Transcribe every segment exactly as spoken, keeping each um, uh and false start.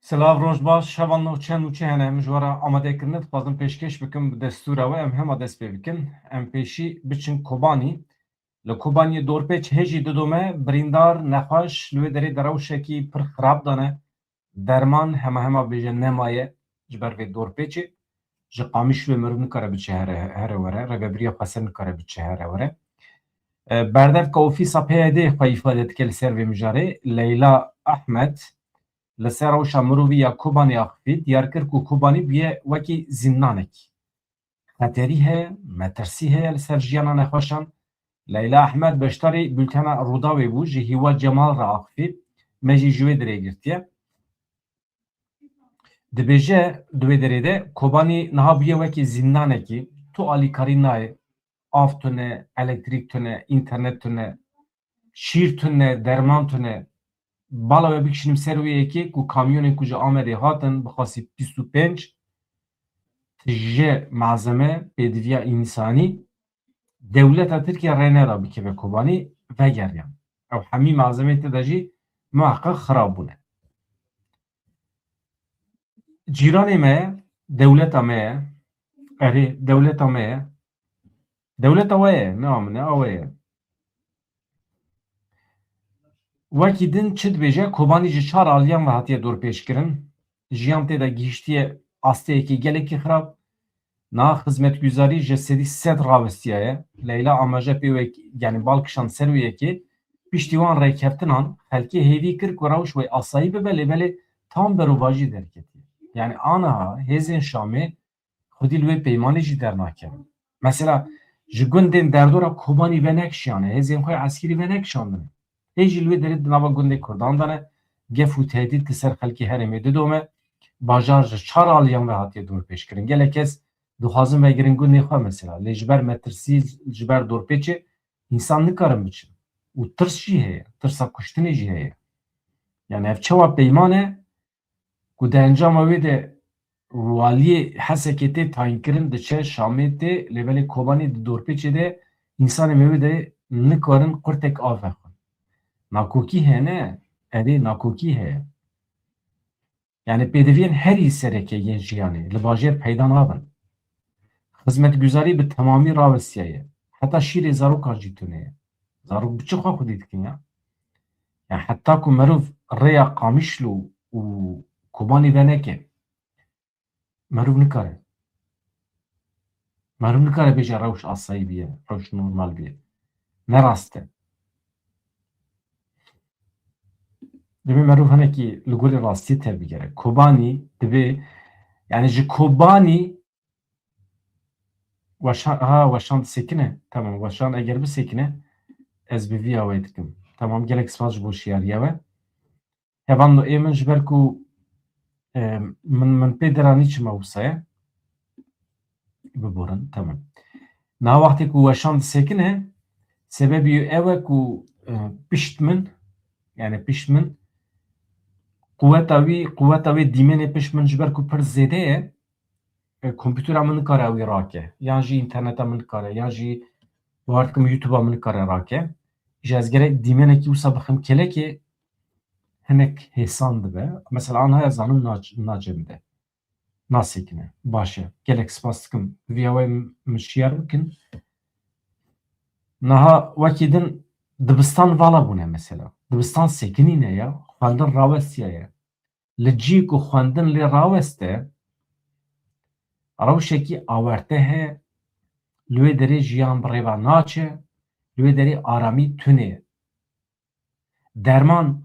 Silav, roj baş, heval nûçe nûçe hene, em ji we re amade kirine, dixwazim pêşkêş bikim bi destûra we, em hema dest pê bikin. Em pêşî biçin Kobanî. Li Kobaniyê dorpêç hê jî didome, birîndar, nexweş, li wê derê de rewşekî pir xirab dane. Derman hema hema bêje nemaye ji ber vê dorpêçê. Ji Qamişlo mirov nikare biçe here, here were, rêvebiriya xweser nikare biçe here were. E, berdevka ofîsa P Y D'ê xwe îfade dike li ser vê mijarê. Leyla Ahmed, li ser rewşa mirovî ya Kobanî axivî, diyar kir ku Kobanî bûye wekî zîndanekî. Xeterî heye, metirsî heye li ser jiyana nexweşan. Leyla Ahmed, beşdarî bültena Rûdawê bû, ji Hîwa Cemal re axivî, me jî ji wê dirê girtiye. Dibêje, di wê derê de, Kobanî niha bûye wekî zîndanekî, tu alîkarî nayê, av tune, elektrîk tune, înternet tune, şîr tune, derman tune. Bala we bikişînim ser wê yekê ku kamyonên ku ji Amedê hatin, bi xasî bîst û pênc tije malzeme, pêdiviya însanî, dewleta Tirkiye rê neda bikeve Kobanî, vegeriyan. Ew hemî malzemeyê tê de jî muheqeq xirab bûne. Cîranê me ye, dewleta me ye. Erê, dewleta me ye. Dewleta we ye, ne a min e, a we ye. Wekî din çi dibêje? Kobanî ji çar aliyan ve hatiye dorpêçkirin. Jiyan tê de gihiştiye asteyekî gelekî xirab. Niha xizmetguzarî ji sedî sed rawestiyaye. Leyla amaje pê wek, yanî bal kişand ser wê yekê. Piştî wan rêkeftinan xelkê hêvî kir ku rewş wê asayî bibe, lê belê tam berovajî derketiye. Yanî aniha hêzên Şamê xwedî li wê peymanê jî dernakevin. Mesela ji gundên derdora Kobanî venekişiyane, hêzên xwe eskirî venekişandine. Hê jî li wê derê di nava gundê Kurdan de ne, gef û tehdît li ser xelkê herêmê didome. Bajar ji çar aliyan ve hatiye dorpêçkirin. Gelek kes dixwazin vegerin gundê xwe mesela. Lê ji ber metirsî, ji ber dorpêçê însan nikarin biçin. Û tirs jî heye, tirsa kuştinê jî heye. Yani ev çawa peyman e ku di encama wê de waliyê Hesekê tê tayînkirin, diçe Şamê tê, lê belê Kobanî di dorpêçê de însanê me wê de nikarin qurtek av vexwin. Nakokî heye ne? Erê, nakokî heye. Yani pêdiviyên herî sereke yên jiyanê li bajêr peyda nabin. Xizmetguzarî bi temamî rawestiyaye. Heta şîrê zarokan jî tune ye. Zarok bi çi xwe xwedî dikin ya? Yani heta ku merov rêya Qamişlo û Kobanî veneke, merov nikare. Merov nikare bêje rewş asayî biye, rewş normal biye. Ne rast e. Divê merov hinekî li gorî rastiyê tevbigere. Kobanî divê, yani ji Kobanî Weşan, ha, Weşan disekine. Tamam, Weşan eger bisekine, ez bi vîya wê dikim. Tamam, gelek spas ji bo şiyariya we. Hevalno ê min, ji ber ku, e, min, min pê deranî çima wisa ye? Biborin, tamam. Niha wextê ku Weşan disekine, sebebî ew e ku, e, pişt min, yani pişt min, quweta wî, quweta wê dîmenê pişt min ji ber ku pir zêde ye, e, kompûtera min nikare ew ê rake, yan jî înterneta min nikare, yan jî, bawer dikim, YouTube-a min nikare rake. Ji ez gerek dîmenekî wisa bixim kelekê, hinek hêsan dibe. Mesela, aniha ez zanim nac-, nacem de. Nasekine. Baş e. Gelek spas dikim. Viya we min şiyar bikin. Niha wekî din dibistan vala bûne mesela. Dibistan sekinîne ya. Xwendin rawestiyaye. Li cî ku xwendin lê raweste, rewşekî awerte heye, li wê derê jiyan bi rêva naçe, li wê derê aramî tune ye. Derman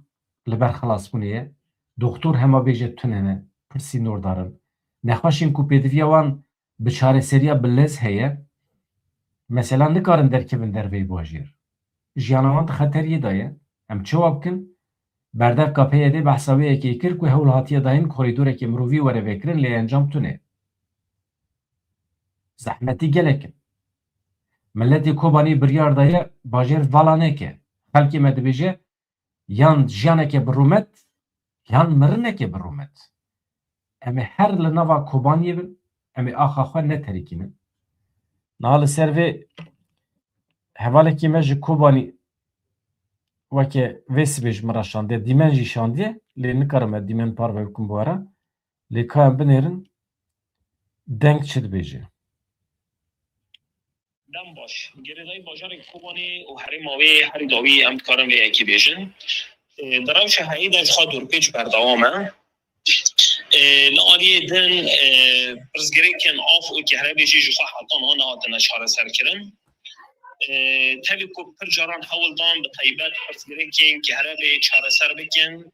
li ber xilasbûnê ye, doxtor hema bêje tune ne, pir sînordar in. Nexweşên ku pêdiviya wan bi çareseriya bi lez heye, mesela nikarin derkevin derveyî bajêr. Jiyana wan di xeteriyê de ye. Em çawa bikin? Berdevka P Y D'ê behsa wê yekê kir ku hewl hatiye dayîn korîdorekê mirovî were vekirin, lê encam tune. Zehmetî gelek in. Miletê Kobanî biryar daye bajêr vala neke. Xelkê me dibêje, yan jiyaneke bi rûmet, yan mirineke bi rûmet. Em ê her li nava Kobaniyê bin, em ê axa xwe neterikînin. Niha li ser vê hevalekî me ji Kobanî weke vê sibê ji min re şandiye, dîmen jî şandiye, lê nikarime dîmen parve bikim bi we re. Lê ka em binêrin, deng çi dibêje? Dem baş. Girêdayî bajarê Kobanê û herêma wê herî dawî em dikarin vê yekê bêjin. E, di rewşa heyî de ji xwe dorpêç berdewam e. E, li aliyê din, e, pirsgirêkên av û kehrebê jî ji xwe heta niha nehatine çareserkirin. E, tevî ku pir caran hewl dan bi taybet pirsgirêkên kehrebê çareser bikin.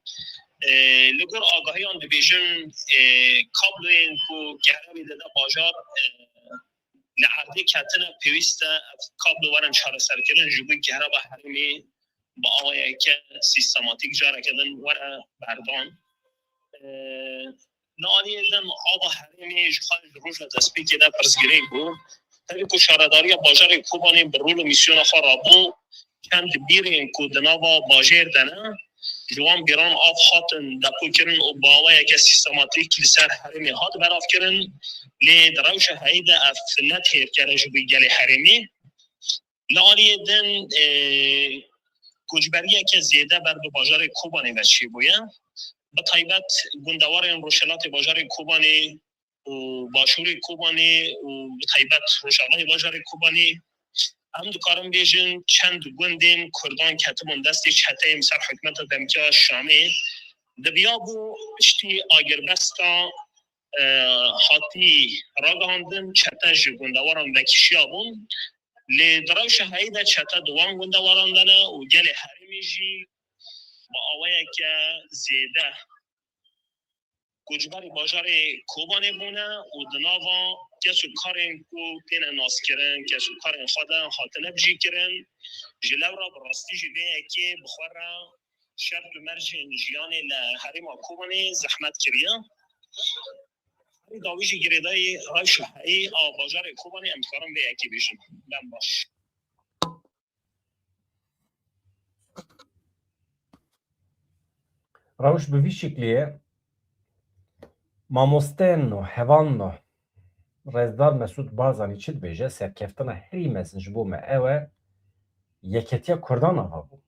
E, li gor agahiyan dibêjin, e, kabloyên ku kehrebê dide bajar, e, li erdê ketine, pêwîst e ev kablo werin çareserkirin, ji bo kehreba herêmê bi awayeke sîstematîk careke din were berdan. E, li aliyê din ava herêmê ji xwe ji roja destpêkê de pirsgirêk bû. Tevî ku şaredariya bajarê Kobanê bi rol û mîsyona xwe rabû, çend bîrên ku di nava bajêr de ne, ji wan bîran av hatin depokirin û bi awayeke sîstematîk li ser herêmê hat belavkirin, lê di rewşa heyî de ev ne têrker e ji bo gelê herêmê. Li aliyê din, e, koçberiyeke zêde ber bi bajarê Kobanê ve çêbûye. Bi taybet gundewarên rojhilatê bajarê Kobanê û başûrê Kobanê û bi taybet rojavayê bajarê Kobanê, em dikarin bêjin çend gundên Kurdan ketibûn destê çeteyên ser hikûmeta demkî ya Şamê. Diviya bû piştî agirbesta, e, hatî ragihandin, çete ji gundewaran vekişiyabûn. Lê di rewşa heyî de çete di wan gundewaran de ne û gelê herêmê jî bi awayeke zêde koçberî bajarê Kobanê bûne û di nava kes û karên ku têne naskirin, kes û karên xwe de hatine bijîkirin. Ji lewra bi rastî jî vê yekê bi xwe re şert û mercên jiyanê li herêma Kobanê zehmet kiriye. Herî dawî jî girêdayî rewşa heyî a bajarê Kobanê em dikarin vê yekê bêjin. Dem baş. Rewş bi vî şiklî ye. Mamosteyên no, hevalno, Rêzdar Mesûd Barzanî çi dibêje, serkeftina herî mezin ji bo me ew e, yeketiya Kurdan ava bû.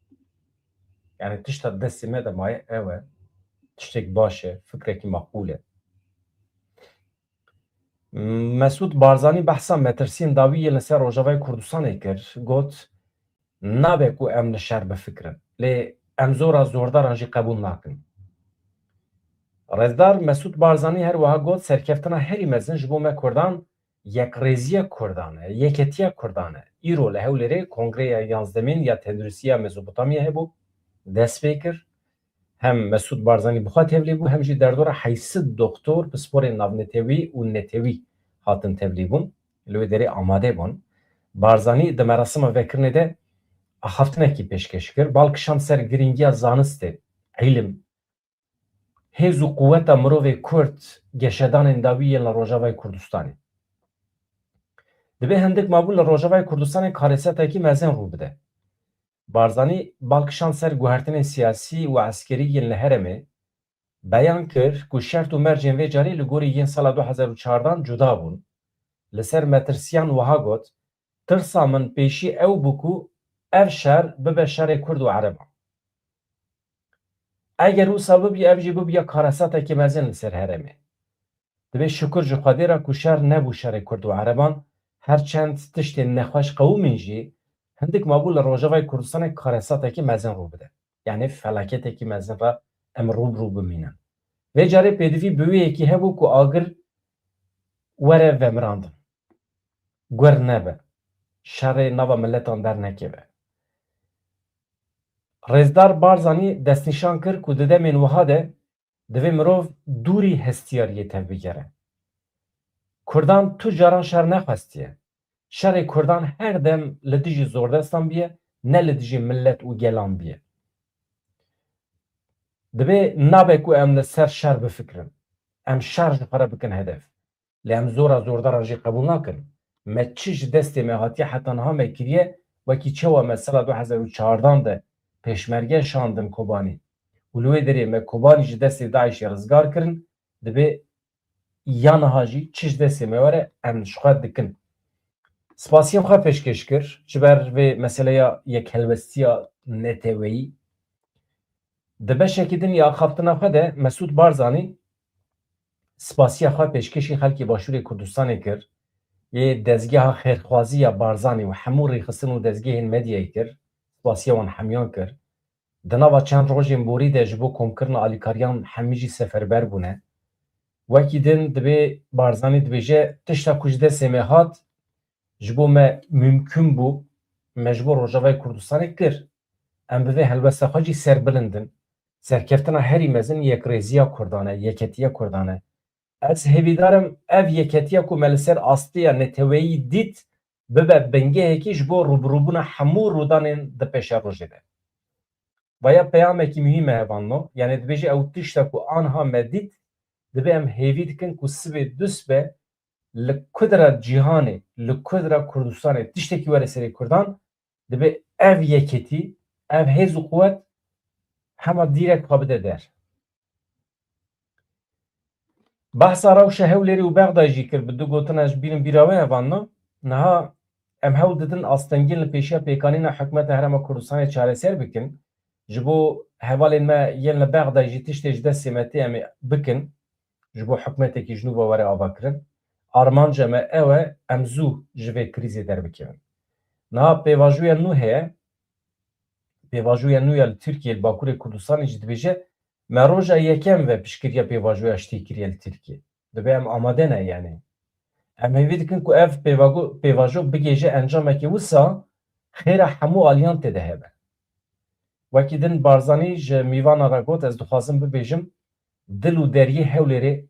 Yani tişta destê me de maye ew e. Tiştek baş e, fikrekî maqûl e. Mesûd Barzanî behsa metirsiyên dawî yên li ser Rojavayê Kurdistanê kir, got, nabe ku em li şer bifikirin. Lê em zora zordaran jî qebûl nakin. Rêzdar Mesûd Barzanî her wiha got, serkeftina herî mezin ji bo me Kurdan yekrêziya Kurdan e, yeketiya Kurdan e. Îro li Hewlêrê kongreya yanzdemîn ya tenduristiya Mezopotamya hebû, dest pê kir. Hem Mesûd Barzanî bi xwe tevlî bû, hem jî derdora heyşt sed doktor, pisporên navnetewî û netewî hatin tevlî bûn. Li wê derê amade bûn. Barzanî di merasima vekirinê de axaftinekî pêşkêş kir. Bal kişand ser girîngiya zanistê, îlim, hêz û quweta mirovê Kurd geşedanên dawî yên li Rojavayê Kurdistanê. Dibê hindik mabû li Rojavayê Kurdistanê karesetekî mezin rû bide. Barzanî bal kişand ser guhertinên siyasî û eskerî yên li herêmê, beyan kir ku şert û mercên vê carê li gorî yên sala du hezar û çardan cuda bûn. Li ser metirsiyan wiha got, tirsa min pêşî ew bû ku ev şer bibe şerê Kurd û Ereban. Eger wisa bibî, ev jî bibûya karesatekî mezin li ser herêmê. Dibê şukur ji Xwedê re ku şer nebû şerê Kurd û Ereban, her çend tiştên nexweş qewimîn jî, hindik mabû li Rojavayê Kurdistanê karesatekî mezin rû bide. Yani felaketekî mezin re em rû bi rû bimînin. Vê carê pêdivî bi wê yekî hebû ku agir were vemirandin. Guer nebe. Şerê nava miletan dernekeve. Rêzdar Barzanî destnîşan kir ku di demên wiha de divê mirov dûrî hestiyariyê tevbigere. Kurdan tu caran şer nexwestiye. Şerê Kurdan her dem li dijî zordestan biye, ne li dijî milet û gelan biye. Dibê nabe ku em li ser şer bifikirin. Em şer ji xwe re bikin hedef. Lê em zora zordaran jî qebûl nakin. Me çi ji destê me hatiye heta niha me kiriye, wekî çawa me sala du hezar û çardan de pêşmerge şandin Kobanî û li wê derê me Kobanî ji destê DAIŞê rizgar kirin, dibê ya niha jî çi ji destê me were em ji xwe dikin. Spasiyên xwe pêşkêş kir, ji ber vê meseleya yekhelwestiya neteweyî, Di beşekî din ya axaftina xwe de Mesûd Barzanî spasiya xwe pêşkêşî xelkê Başûrê Kurdistanê kir, yê dezgeha xêrxwazî ya Barzanî û hemû rêxistin û dezgehên medyayê kir, spasiya wan hemiyan kir. Di nava çend rojên borî de ji bo komkirina alîkariyan hemî jî seferber bûne. Wekî din dibê Barzanî dibêje, tişta ku ji destê me hat, ji bo me mimkun bû, me ji bo Rojavayê Kurdistanê kir. Em bi vê helwesta xwe jî serbilind in. Serkeftina herî mezin yekrêziya Kurdan e, yeketiya Kurdan e. Ez hêvîdar im ev yeketiya ku me li ser astiya neteweyî dît, bibe bingehekî ji bo rûbirûbûna hemû rûdanên di pêşerojê de. Vaya peyamekî muhîm e hevalno, yanî dibêje ew tişta ku anha me dît, dibê em hêvî dikin ku sibê dusibe li kudra cîhanê, li kudra Kurdistanê tiştekî were serê Kurdan, dibê ev yeketî, ev hêz û quwet hema dîrek xwe bide der. Behsa rewşa Hewlêrê û Bexdayê jî kir, bi du gotina ji bîr in bîra we hevalno. Niha em hewl didin astengiyên li pêşiya pêkanîna hikûmeta Herêma Kurdistanê çareser bikin. Ji bo hevalên me yên li Bexdayê jî tiştê ji destê me tê em ê bikin. Ji bo hikûmetekî ji nû ve were avakirin. Armanca me ew e, em zû ji vê krîzê derbikevin. Niha pêvajoya nû heye. Pêvajoya nû ya li Tirkiyê, li Bakurê Kurdistanê jî dibêje, me roja yekem ve piştgiriya pêvajoya ji tê kiriye li Tirkiyê. Dibê em amade ne, yanî. Em hêvî dikin ku ev pêvago-, pêvajo bigihêje encamekê wisa xêra hemû aliyan tê de hebe. Wekî din Barzanî ji mîvana re got, ez dixwazim bibêjim, dil û deriyê Hewlêrê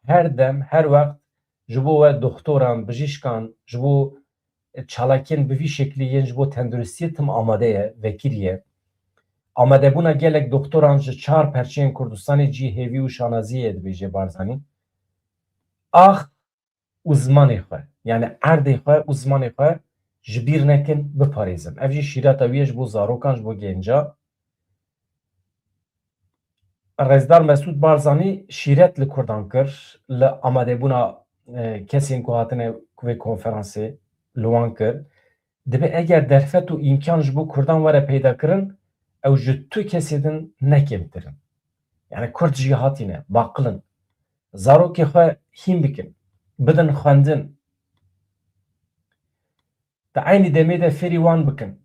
her dem, her wext ji bo we doxtoran, bijîşkan, ji bo çalakiyên bi vî şeklî yên ji bo tenduristiyê tim amade ye, vekirî ye. Amadebûna gelek doxtoran ji çar perçeyên Kurdistanê cî hêvî û şanaziyê ye, dibêje Barzanî. Ax û zimanê xwe, yanî erdê xwe û zimanê xwe ji bîr nekin, biparêzin. Ev jî şîreta wî ye ji bo zarokan, ji bo genca. Rêzdar Mesûd Barzanî şîret li Kurdan kir, li amadebûna, e, kesên ku hatine vê konferansê li wan kir. Dibê eger derfet û îmkan ji bo Kurdan were peyda kirin, ew ji tu kesê din ne kêmtir in. Yanî Kurd jî hatine, baqil in. Zarokê xwe hîn bikin, bidin xwendin. Di eynî demê de fêrî wan bikin.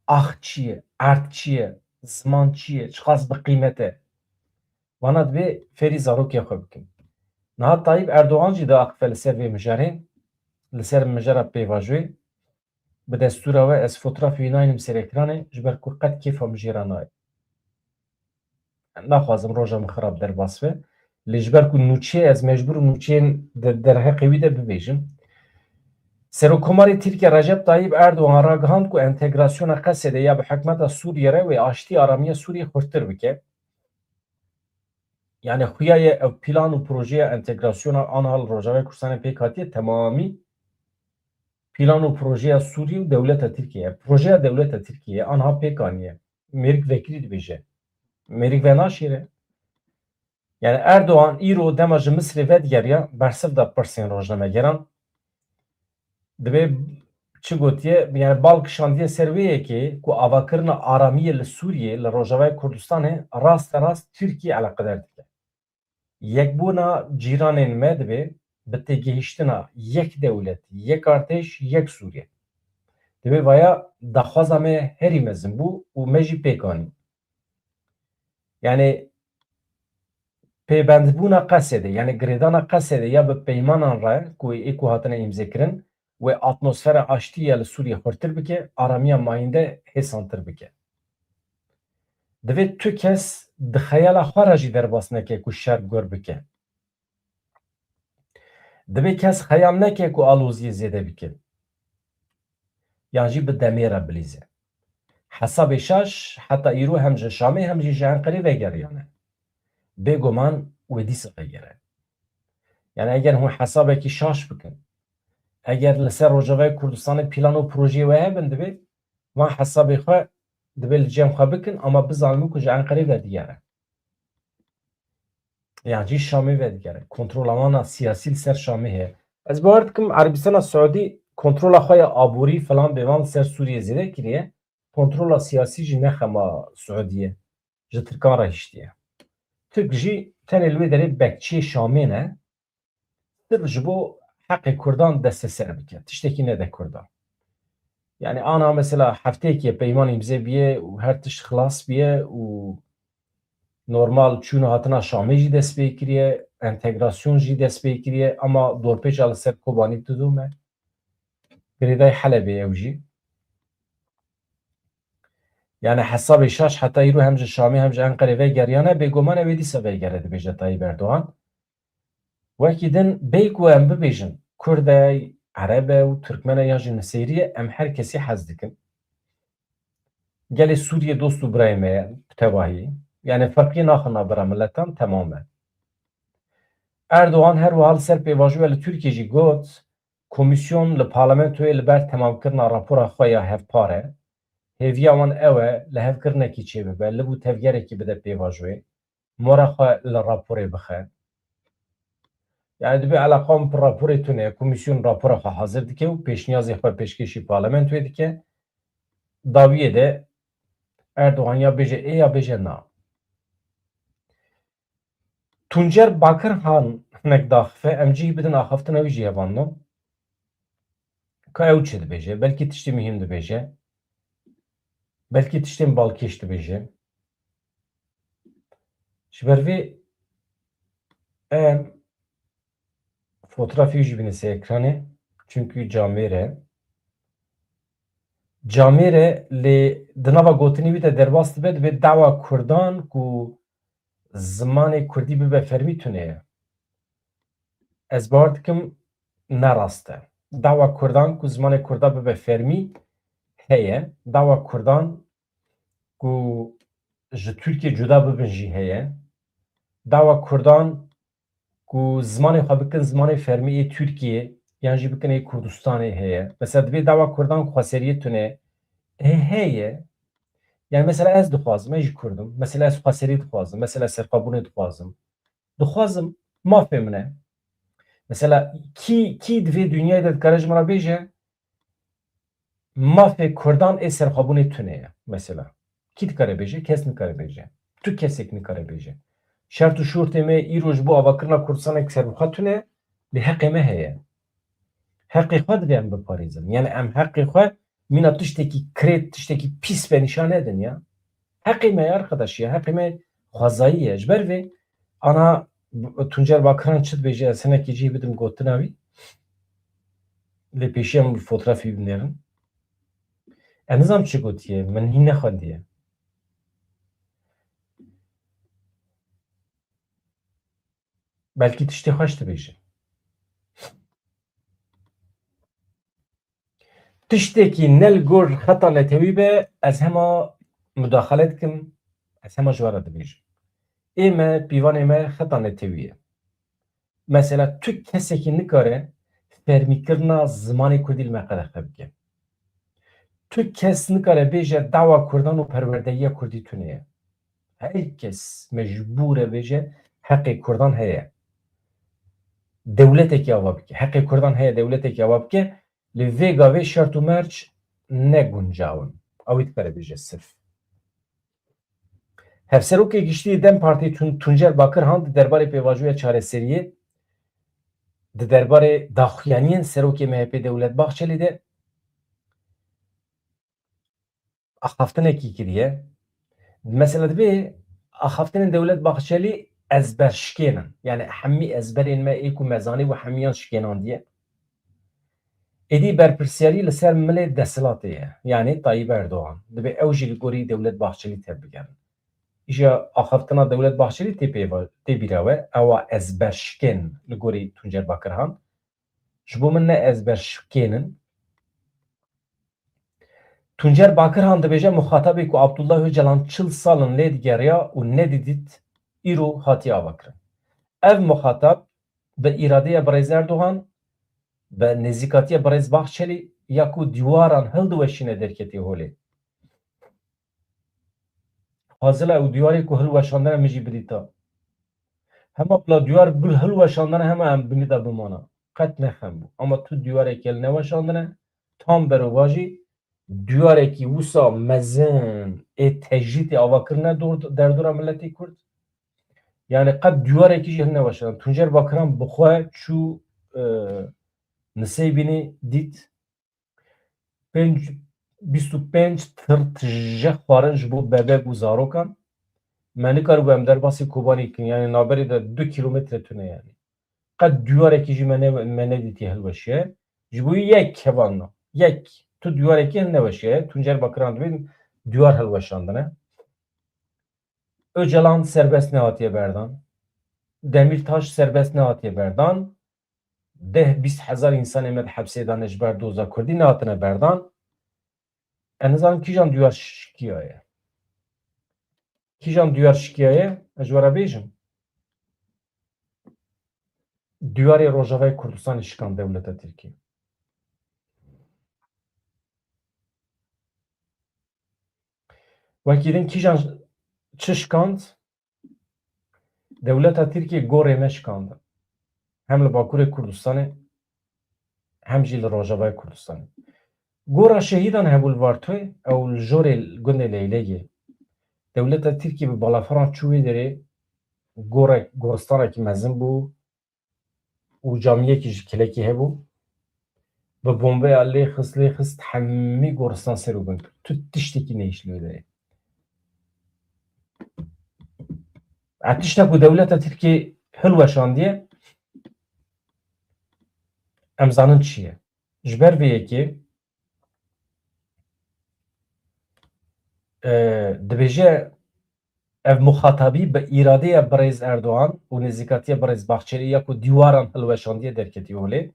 Ax çi ye, erd çi ye, ziman çi ye, çiqas bi qîmet e. Wana dibê fêrî zarokê xwe bikin. Niha Tayyip Erdogan jî diaxife li ser vê mijarê, li ser mijara pêvajoyê. Bi destûra we ez fotoğrafê wî naynim ser ekranê, ji ber ku qet kêfa min jê re nayê. Naxwazim roja min xirab derbas be. Lê ji ber ku nûçe, ez mecbûr im nûçeyên di derheqê wî de bibêjim. Serokkomarê Tirkiye Recep Tayyip Erdogan ragihand ku entegrasyona Qesedê ya bi hikûmeta Sûriyê re wê aştî aramiya Sûriyê xurttir bike. Yanî xuya ye ev plan û projeya entegrasyona anha li Rojavayê Kurdistanê pêk hatiye temamî plan û projeya Sûriyê û dewleta Tirkiye ye. Projeya dewleta Tirkiye ye, anha pêk aniye. Mêrik vekirî dibêje. Mêrik venaşêre. Yani Erdogan îro dema ji Misirê vedigeriya, bersiv da pirsên rojnamegeran. Dibê çi gotiye? Yani bal kişandiye ser wê yekê ku avakirina aramiyê li Sûriyê, li Rojavayê Kurdistanê raste rast Tirkiyê eleqedar dike. Yekbûna cîranên me dibê bi têgihiştina yek dewlet, yek artêş, yek Sûriye. Dibê vaya daxwaza me herî mezin bû û me jî pêk anî. Yani pêbendbûna Qesedê, yani girêdana Qesedê ya bi peymanan re ku ê ku hatine îmzekirin, wê atmosfera aştî ya li Sûriyê xurtir bike, aramiya mayînde hêsantir bike. Divê tu kes di xeyala xwe re jî derbas neke ku şer gur bike. Divê kes xeyal neke ku aloziyê zêde bike. Yan jî bi demê re bilîze. Hesabê şaş heta îro hem ji Şamê hem jî ji Enqerê vegeriyane. Bêguman wê dîsa vegere. Yani eger hûn hesabekî şaş bikin, eger li ser Rojavayê Kurdistanê plan û projeyê we hebin, divê van hesabê xwe divê li cem xwe bikin, ama bizanibin ku ji Enqerê vedigere. Yan jî Şamê vedigere. Kontrola wan a siyasî li ser Şamê heye. Ez bawer dikim Erebistana Siûdî kontrola xwe ya aborî filan bêvan li ser Sûriyê zêde kiriye. Kontrola siyasî jî ne xema Siûdî ye. ji Tirkan re hiştiye. Tirk jî tenê li wê derê bekçiyê Şamê ne, sirf ji bo heqê Kurdan desteser bike. Tiştekî nede Kurdan. Yani ana mesela hefteyekê peyman îmze biye û her tişt xilas biye û normal çûna hatina Şamê jî dest pê kiriye, entegrasyon jî dest pê kiriye, ama dorpêça li ser Kobanî didome. Girêdayî Helebê ew jî. Yani hesabê şaş heta îro hem ji Şamê hem ji Enqerê vegeriyane, bêguman ew ê dîsa vegere, dibêje Tayyip Erdogan. Wekî din bê ku em bibêjin Kurd e, Ereb e û Tirkmen e yan jî Nisêrî ye, em her kesî hez dikin. Gelê Sûriyê dost û birayê me ye, bi tevahî. Yani ferqiyê naxin navbera miletan, temam e. Erdogan her wiha li ser pêvajoya li Tirkiyê jî got, komîsyon li parlamentoyê li ber temamkirina rapora xwe ya hevpar e. Hêviya wan ew e, lihevkirinekî çêbibe, liv û tevgerekî bide pêvajoyê. Mora xwe li raporê bixe. Yani dibê eleqa min bi raporê tune ye. Komîsyon rapora xwe hazir dike û pêşniyazê xwe pêşkêşî parlamentoyê dike. Dawiyê de Erdogan ya bêje ê ya bêje na. Tuncer Bakirhan hinek daxife, em cihî bidin axaftina wî jî hevalno. Ka ew çi dibêje? Belkî tiştê muhîm dibêje. Belkî tiştên balkêş dibêje. Ji ber vê em fotografê wî jî bîne ser ekranê. Çunkî camêr e. Camêr e, lê di nava gotinê wî de derbas dibe, dibê dawa Kurdan ku zimanê Kurdî bibe fermî tune ye. Ez bawer dikim ne rast e. Dawa Kurdan ku zimanê Kurda bibe fermî heye. Dawa Kurdan ku ji Tirkiyê cuda bibin jî heye. Dawa Kurdan ku zimanê xwe bikin zimanê fermî ê Tirkiyê yan jî bikin ê Kurdistanê heye. Mesela divê dawa Kurdan xweseriyê tune heye. Yani mesela ez dixwazim, ez jî Kurd im. Mesela ez xweserî dixwazim. Mesela serxwebûnê dixwazim. Dixwazim, mafê min e. Mesela kî, kî di vê dinyayê de dikare ji min re bêje, mafê Kurdan ê serxwebûnê tune ye, mesela. Kî dikare bêje? Kes nikare bêje. Tu kesek nikare bêje. Şert û şurtê me îro ji bo avakirina Kurdistanek serbixwe tune, lê heqê me heye. Heqê xwe divê em biparêzin. Yani em heqê xwe mîna tiştekî kirêt, tiştekî pîs ve nîşan nedin ya. Heqê me ye arkadaş ya, heqê me xwezayî ye. Ji ber vê ana Tuncer Bakiran çi dibêje, ez hinekî cihê bidim gotina wî. Lê pêşiya min bi fotografî binêrin. Ez nizam çi gotiye, min hîn nexwendiye. Belkî tiştê xweş dibêje. Tiştekî ne li gor xeta netewî be, ez hema mudaxale dikim, ez hema ji we re dibêjim. Ê me, pîvanê me xeta netewî ye. Mesela tu kesekî nikare fermîkirina zimanê kurdî li me qedexe bike. Tu kes nikare bêje dawa kurdan û perwerdehiya kurdî tune ye. Her kes mecbûr e bêje heqê kurdan heye. Dewletekî ava bike. Heqê kurdan heye dewletekî ava bike. Li vê gavê şert û merc ne guncaw in. Ew ê dikare bêje sirf. Hevserokê Giştî yê dem Partî Tun-, Tuncer Bakirhan di derbarê pêvajoya çareseriyê, di derbarê daxuyaniyên serokê M H P Dewlet Bahçelî de axaftinekî kiriye. Mesela divê axaftinên Dewlet Bahçelî ezberşikên in. Yani hemî ezberên me ê ku me zanî û hemiyan şikênandiye. Êdî berpirsiyarî li ser milê desthilatê ye. Yani Tayyip Erdogan. Divê ew jî li gorî Dewlet Bahçelî tev bigerin. Îja axaftina Dewlet Bahçelî tê pêva-, tê bîra we, ewa ezberşikên li gorî Tuncer Bakirhan. Ji bo min ne ezberşikên in. Tuncer Bakirhan dibêje, muxatabê ku Abdullah Ocalan çil sal in lê digeriya û nedidît, îro hatiye avakirin. Ev muxatab bi îradeya birêz Erdogan, bi nêzîkatiya birêz Bahçelî ya ku dîwaran hildiweşîne derketê holê. Hazila ew dîwarê ku hilweşandine min jî bidîta. Hema bila dîwar bil hilweşandine hema em binî de bimana. Qet ne xem bû. Ama tu dîwareke li neweşandine, tam berovajî diyarek wisa mezin ê tecrîtê ava kirine dor-, derdora miletê Kurd. Yani qet diyarek jî hilneweşand. Tuncer Bakiran bi xwe çû, e, Niseybînê dît pênc, bîst û pênc tir tije xwarin ji bo bebek û zarokan. Me nikaribû em derbasî Kobanê bikin. Yani navberê de du kilometre tune yani. Qet diyarek jî me ne-, me nedîtî hilweşiye. Ji bo yek hevalna. Yek. Tu diyarekî hilneweşiye. Tuncer Bakiran dibê diyar hilweşandine. Ocalan serbest nehatiye berdan. Demîrtaş serbest nehatiye berdan. Deh bîst hezar însanê me di hepsê de ne ji ber doza Kurdî nehatine berdan. Ez nizanim kîjan diyar şikiyaye. Kîjan diyar şikiyaye? Ez ji we re bêjim. Diyarê Rojavayê Kurdistanê şikand dewleta Tirkiyê. Wekî din kîjan çi şikand? Dewleta Tirkiyê gorê me şikandin. Hem li Bakurê Kurdistanê, hem jî li Rojavayê Kurdistanê. Gora şehîdan hebû li Vartoyê, ew li jorê gundê Leyleyê. Dewleta Tirkiyê bi balaferan çû wê derê, gorek, goristanekî mezin bû û camiyekî ji kilekî hebû. Bi bombeya lê xist, lê xist, hemî goristan ser û bin kir. Tu tiştekî nehişt li wê derê. E, tişta ku dewleta Tirkiyê hilweşandiye, em zanin çi ye. Ji ber vê yekê, e, dibêje ev muxatabî bi îradeya birêz Erdogan û nêzîkatiya birêz Bahçelî ya ku dîwaran hilweşandiye derketî holê.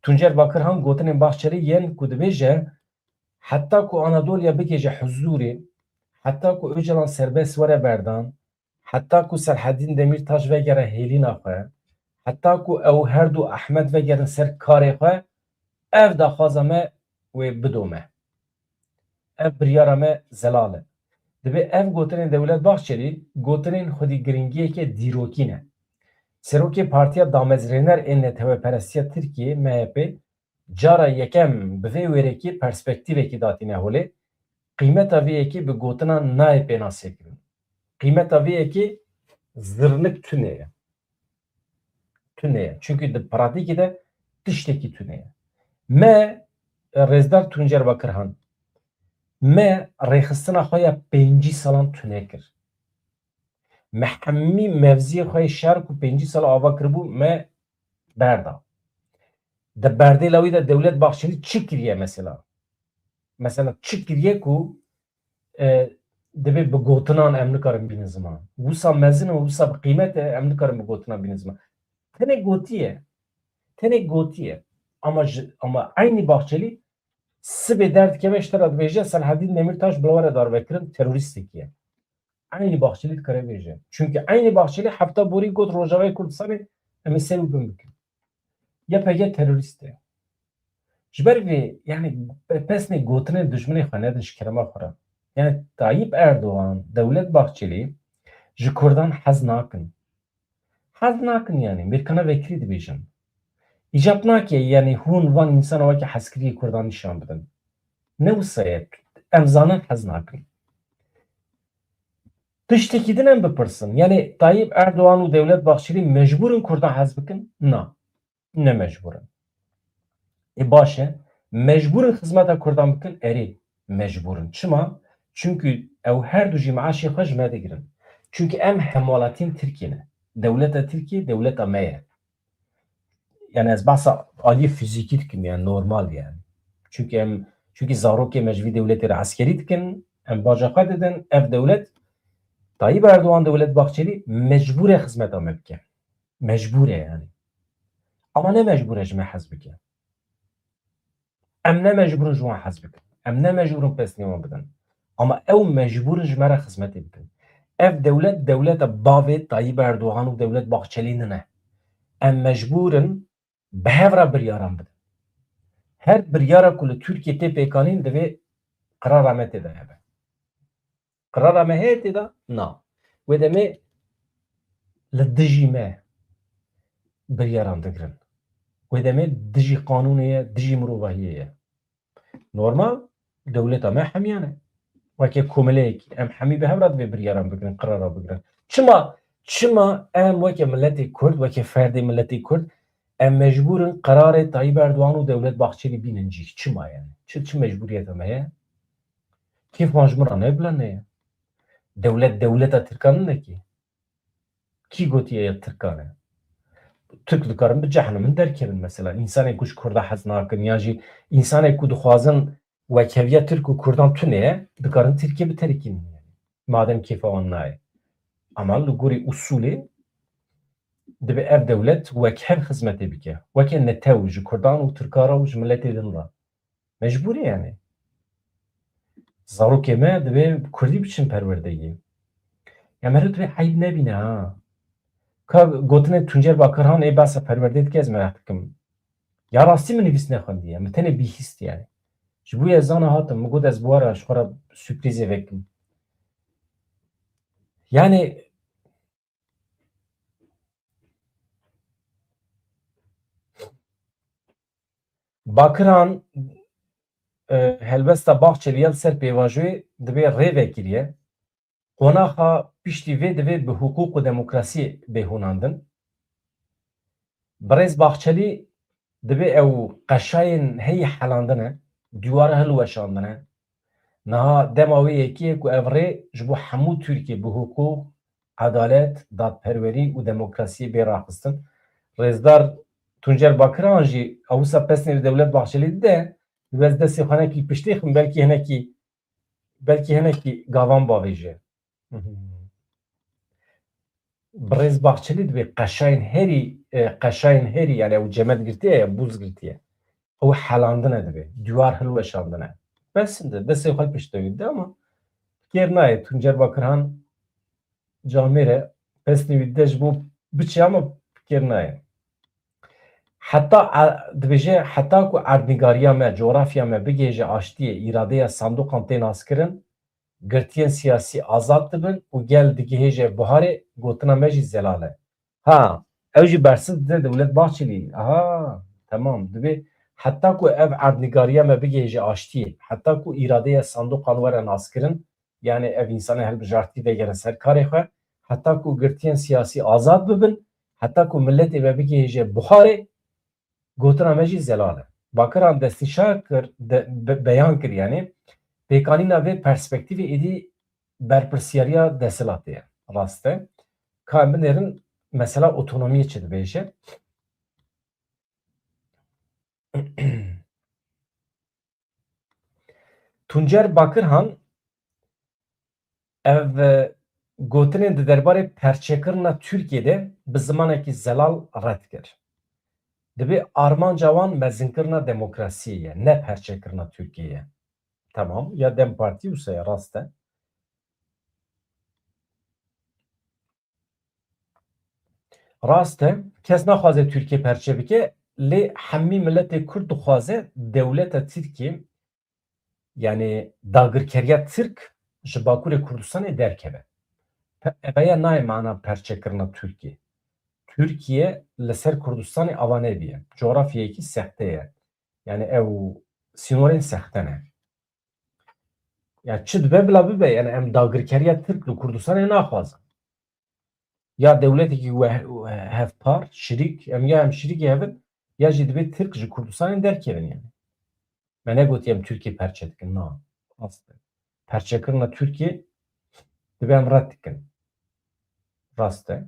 Tuncer Bakirhan gotinên Bahçelî yên ku dibêje, heta ku Anadolya bigihêje huzûrê, heta ku Ocalan serbest were berdan, heta ku Selhedîn Demîrtaş vegere hêlîna xwe, heta ku ew her du Ehmed vegerin ser karê xwe, ev daxwaza me wê bidome. Ev biryara me zelal e. Dibê ev gotinên Dewlet Bahçelî gotinên xwedî giringiyeke dîrokî ne. Serokê Partiya Damezrêner ên Neteweperestiya Tirkiyê, M H P, cara yekem bi vê wêrekî perspektîvekî datîne holê, qîmeta vê yekê bi gotinan nayê pênasê kirin. Qîmeta vê yekê zirnik tune ye. Tune ye. Çunkî di pratîkê de tiştekî tune ye. Me, Rêzdar Tuncer Bakirhan, me rêxistina xwe ya pêncî salan tune kir. Me hemî mevziyê xwe yê şer ku pêncî sal ava kiribû, me berda. Di berdêla wî de Dewlet Bahçelî çi kiriye mesela? Mesela çi kiriye ku, e, dibê bi gotinan em nikarin bînin ziman? Wisa mezin û wisa bi qîmet e, em nikarin bi gotinan bînin ziman. Tenê gotiye. Tenê gotiye. Ama ji, ama eynî Bahçelî sibê derdikeve ji te re dibêje Selhedîn Demîrtaş bi we re darve kirin, terorîstekî ye. Eynî Bahçelî dikare bêje. Çunkî eynî Bahçelî hefta borî got Rojavayê Kurdistanê em ê ser û bin bikin. Y P G terorîst e. Ji ber vê, yani, pe-, pesnê gotinên dijminê xwe nedin ji kerema xwe re. Yani Tayyip Erdogan, Dewlet Bahçelî ji Kurdan hez nakin. Hez nakin yani. Mêrkana vekirî dibêjin. Îcab nake yani hûn van însana weke hezkiriyê Kurdan nîşan bidin. Ne wisa ye. Em zanin hez nakin. Tiştekî din em bipirsin. Yani Tayyip Erdogan û Dewlet Bahçelî mecbûr in Kurdan hez bikin? Na. Ne mecbûr in. Ê baş e. Mecbûr in xizmeta Kurdan bikin? Erê, mecbûr in. Çima? Çunkî ew her du jî meaşê xwe ji me digirin. Çunkî em hemwelatiyên Tirkiyê ne. Dewleta Tirkiyê dewleta me ye. Yani ez behsa aliyê fizîkî dikim, yani normal yani. Çunkî em, çunkî zarokê me ji vî dewletê re eskerî dikin, em baca xwe didin, ev dewlet, Tayyip Erdogan, Dewlet Bahçelî mecbûr e xizmeta me bike. Mecbûr e yani. Ama ne mecbûr e ji me hez bike. Em ne mecbûr in ji wan hez bikin. Em ne mecbûr in pesnê wan bidin. Ama ew mecbûr in ji me re xizmetê bikin. Ev dewlet, dewleta bavê Tayyip Erdogan û Dewlet Bahçelî nine. Em mecbûr in bi hev re biryaran bidin. Her biryara ku li Tirkiyê tê pêkanîn divê qirara me tê de hebe. Qirara me heye tê de? Na. Wê demê li dijî me biryaran digirin. Wê demê dijî qanûnê ye, dijî mirovahiyê ye. Normal, Dewleta me hemiyan e. Weke komeleyekî em hemî bi hev re divê biryaran bigirin, qirara bigirin. Çima, çima em weke miletê Kurd, weke ferdê miletê Kurd, em mecbûr in qirarê Tayyip Erdogan û Dewlet Bahçelî bînin cî? Çima yani? Çi, çi mecbûriyeta me ye? Kêf wan ji min re ne bila ne ye. Dewlet, dewleta Tirkan nine ki. Kî gotiye ya Tirkan e? Tirk dikarin bi cehnimin derkevin mesela. Însanên ku ji Kurda hez nakin ya jî însanên ku dixwazin wekheviya Tirk û Kurdan tune ye, dikarin Tirkiye biterikînin. Madem kêfa wan nayê. Ama li gorî usulê dibe ev dewlet wekhev xizmetê bike. Weke netew ji Kurdan û Tirka re û ji miletê din re. Mecbûrî yani. Zarokê me divê bi Kurdî biçin perwerdeyê. Ya meriv divê eyb nebîne ha. Ka gotinê Tuncer Bakirhan ê behsa perwerdê dike ez merak dikim. Ya rastî min nivîs nexwendiye. Min tenê bihîst yani. Ji bo ye zana hatim. Min got ez bi we re ji xwe re sürprîzê vekim. Yani Bakiran, e, helwesta Bahçeliya li ser pêvajoyê divê rê vekiriye. Qonaxa piştî vê divê bi hiqûq û demokrasiyê bê hûnandin. Birêz Bahçelî divê ew qeşayên heyî helandine, dîwara hilweşandine. Niha dema wê yekê ye ku ev rê ji bo hemû Tirkiyê bi hiqûq, edalet, dadperwerî û demokrasiyê bê raxistin. Rêzdar Tuncer Bakiran jî ewisa pesnê li Dewlet Bahçelî dide, divê ez destê xwe hinekî piştê xim, belkî hinekî, belkî hinekî gavan bavêje. Birêz Bahçelî divê qeşayên herî, e, qeşayên herî, yani ew cemet girtiye ya, bûz girtiye. Ew helandine divê, dîwar hilweşandine. Bes inde, destê xwe piştewî dide ama kêr nayê. Tuncer Bakirhan camêre pesnê wî dide ji bo biçe ama kêr nayê. Heta e, dibêje, heta ku erdnîgariya me, coğrafya me bigihêje aştiyê, îradeya sandoqan tê naskirin, girtiyên siyasî azad dibin û gel digihêje buharê, gotina me jî zelal e. Ha, ew jî bersiv dide Dewlet Bahçelî. Aha, temam. Divê heta ku ev erdnîgariya me bigihêje aştiyê, heta ku îradeya sandoqan were naskirin, yani ev însanê hilbijartî vegere ser karê xwe, heta ku girtiyên siyasî azad bibin, heta ku miletê me bigihêje buharê, gotina me jî zelal e. Bakiran destnîşan kir, de, be, beyan kir, yani pêkanîna vê perspektîvê êdî berpirsiyariya desthilatê ye. Rast e. Ka em binêrin mesela otonomiyê çi dibêje? Tuncer Bakirhan ev, e, gotinên di derbarê perçekirina Tirkiyê de bi zimanekî zelal red kir. Dibê armanca wan mezinkirina demokrasiyê ye, ne perçekirina Tirkiyê ye. Tamam, ya DEM Partî wisa ye, rast e. Rast e, kes naxwaze Tirkiye perçe bike, lê hemî miletê Kurd dixwaze dewleta Tirkiye, yani dagirkeriya Tirk ji Bakurê Kurdistanê derkeve. Pe-, eveya nayê mana perçekirina Tirkiye. Tirkiye li ser Kurdistanê ava nebiye. Coğrafyayekî sexte ye. Yani ew sînorên sexte ne. Ya çi dibe bila bibe, yani em dagirkeriya Tirk li Kurdistanê naxwazin. Ya dewletekî we-, hevpar, şirîk, em ya em şirîkê hev in, ya jî divê Tirk ji Kurdistanê derkevin yani. Me negotiye em Tirkiye perçe dikin, na, rast e. Perçekirina Tirkiye dibe em red dikin. Rast e.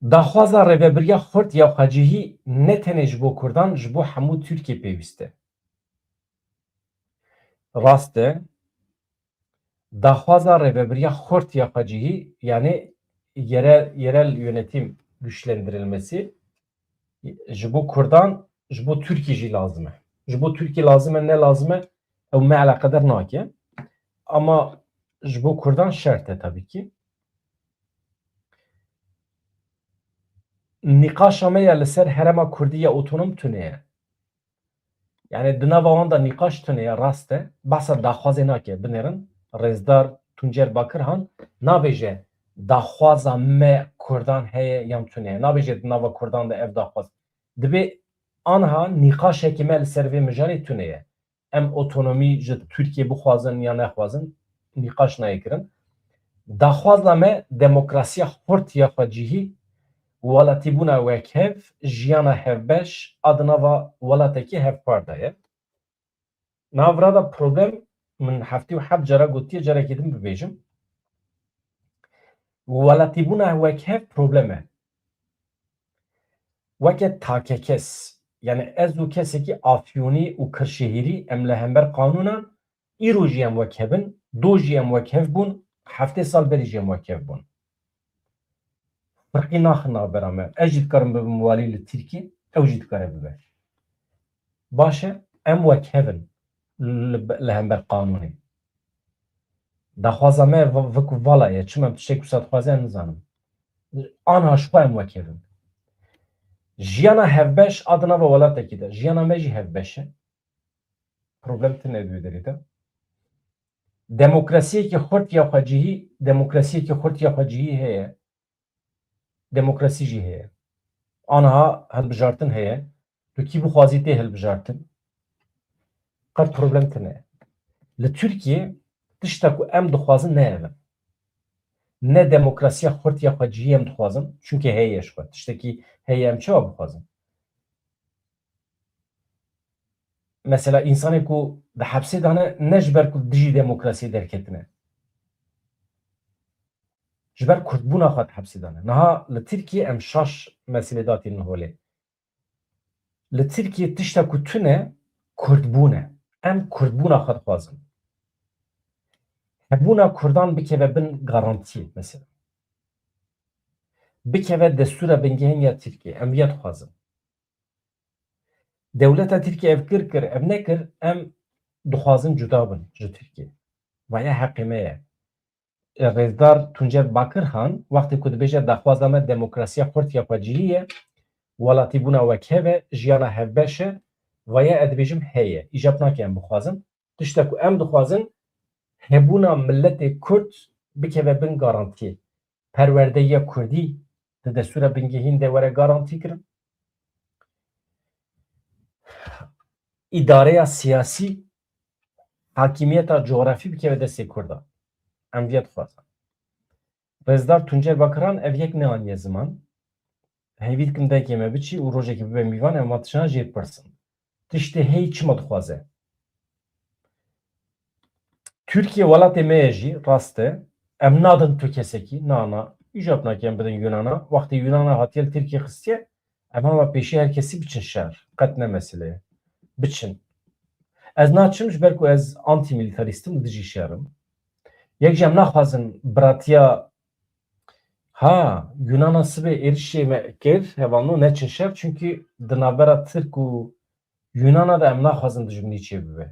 Daxwaza rêvebiriya xurt ya xwecihî ne tenê ji bo Kurdan, ji bo hemû Tirkiye pêwîst e. Rast e. Daxwaza rêvebiriya xurt ya xwecihî, yani yerel, yerel yönetim güçlendirilmesi, ji bo Kurdan, ji bo Tirkî jî lazim e. Ji bo Tirkî lazim e, ne lazim e, ew me eleqeder nake. Ama ji bo Kurdan şert e tabii ki. Nîqaşa me ya li ser herêma Kurdî ya otonom tune ye. Yani di nava wan de nîqaş tune ye, rast e. Behsa daxwazê nake, binêrin. Rêzdar Tuncer Bakirhan nabêje daxwaza me Kurdan heye yan tune ye. Nabêje di nava Kurdan de ev daxwaz. Dibê anha nîqaşekî me li ser vê mijarê tune ye. em otonomî ji Tirkiyê bixwazin ya nexwazin, nîqaş nayê kirin. Daxwaza me demokrasiya xurt ya xwecihî, welatîbûna wekhev, jiyana hevbeş a di nava welatekî hevpar de ye. Niha vira de problem, min heftê û heft cara gotiye, carekê din bibêjim. Welatîbûna wekhev problem e. Weke takekes, yani ez û kesekî Afyonî û Kirşehîrî, em li hember qanûnan, îro jî em wekhev in, do jî em wekhev bûn, heftê sal berî jî em wekhev bûn. Firqî naxin navbera me. Ez jî dikarim bibim walî li Tirkî, ew jî dikare bibe. Baş e, em wekhev in li, li hember qanûnê. Daxwaza me v-, viku vala ye. Çima em tiştek wisa dixwaze, em nizanim. Anha ji xwe em wekhev in. Jiyana hevbeş a di nava welatekî de. Jiyana me jî hevbeş e. Problem tune di wê derê de. Demokrasiyekî xurt ya xwecihî, demokrasiyekî xurt ya xwecihî heye. Demokrasî jî heye. Aniha hilbijartin heye. Tu kî bixwazî tê hilbijartin. Qet problem tune. Li Tirkiyê tişta ku em dixwazin ne ev in. Ne demokrasiya xurt ya xwecihî em dixwazin. Çunke heye ji xwe. Tiştekî heye, em çawa bixwazin? Mesela însanê ku di hepsê de ne, ne ji ber ku dijî demokrasiyê derketine. Ji ber kurdbûna xwe di hepsê de ne. Niha li Tirkiyê em şaş meselê datînin holê. Li Tirkiyê tişta ku tune kurdbûn e. Em kurdbûna xwe dixwazin. Hebûna kurdan bikeve bin garantiyê mesela. Bikeve destûra bingehîn ya Tirkiyê. Em viya dixwazin. Dewleta Tirkiyê ev kir, kir, ev nekir, em dixwazin cuda bin ji Tirkiyê. Vaya heqê me ye. Rêzdar Tuncer Bakirhan, wextê ku dibêje daxwaza me demokrasiya xurt ya xwecihî ye, welatîbûna wekhev e, jiyana hevbeş e, vaya ez dibêjim heye. Îcab nake em bixwazin. Tişta ku em dixwazin, hebûna miletê Kurd bikeve bin garantiyê. Perwerdeyiya Kurdî di destûra bingehîn de were garantî kirin. Îdareya siyasî, hakimiyeta cografî bikeve destê Kurda. Em viya dixwazin. Rêzdar Tuncer Bakiran ev yek neaniye ziman. Hêvî dikim dengê me biçî û rojekê bibe mîvan, em van tiştan jê bipirsin. Tiştê heyî çima dixwaze? Tirkiye welatê me ye jî, rast e. Em nadin tu kesekî, na, na. Îcab nake em bidin Yunana. Wextê Yunana hatiye li Tirkiye xistiye, em hema pêşî her kesî biçin şer. Qet ne mesele ye. Biçin. Ez naçim ji ber ku ez antîmîlîtarîst im, dijî şer im. Yek jî em naxwazin biratiya, ha, Yunana sibê êrişê me kir, hevalno neçin şer, çunkî di navbera Tirk û Yunana de em naxwazin dijminî çêbibe.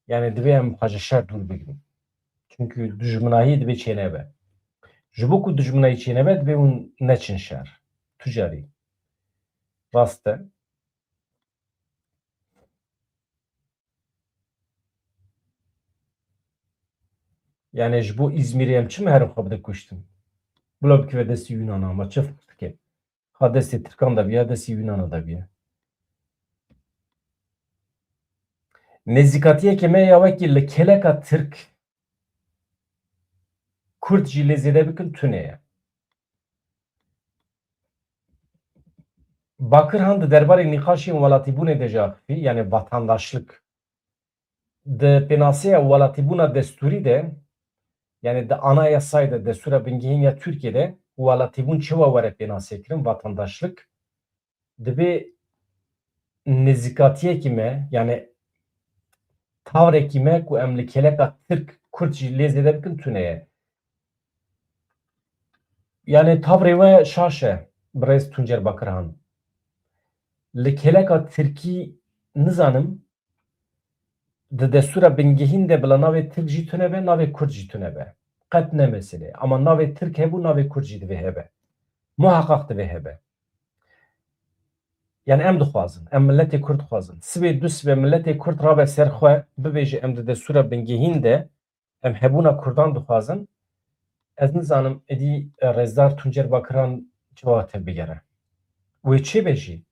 Yani divê em xwe ji şer dûr bigirin. Çunkî dijminahî divê çênebe. Ji bo ku dijminahî çênebe, divê hûn neçin şer. Tu carî. Rast e. Yani ji bo Îzmîrê em çi me herin xwe bide kuştin? Bila bikeve destê Yunana, ama çi firq dike? Ha destê Tirkan de biya, destê Yunana de biya. Nêzîkatiyeke me ya wekî li kêleka Tirk Kurd jî lê zêde bikin tune ye. Bakirhan di derbarê nîqaşên welatîbûnê de jî axifî, yani vatandaşlık. Di pênaseya welatîbûna destûrî de, yani di anayasayê de, destûra bingehîn ya Tirkiyê de welatîbûn çawa were pênasekirin, vatandaşlık, divê nêzîkatiyekî me, yani tavrekî me ku em li kêleka Tirk, Kurd jî lê zêde bikin tune ye. Yani tavrê we şaş e, birêz Tuncer Bakirhan. Li kêleka Tirkî nizanim, di destûra bingehîn de bila navê Tirk jî tune be, navê Kurd jî tune be. Qet ne mesele. Ama navê Tirk hebû, navê Kurd jî divê hebe. Muheqaq divê hebe. Yani em dixwazin, em miletê Kurd dixwazin. Sibê du sibê miletê Kurd rabe ser xwe, bibêje em di destûra bingehîn de em hebûna Kurdan dixwazin. Ez nizanim êdî, e, Rêzdar Tuncer Bakiran çawa tevbigere. Wê çê be jî.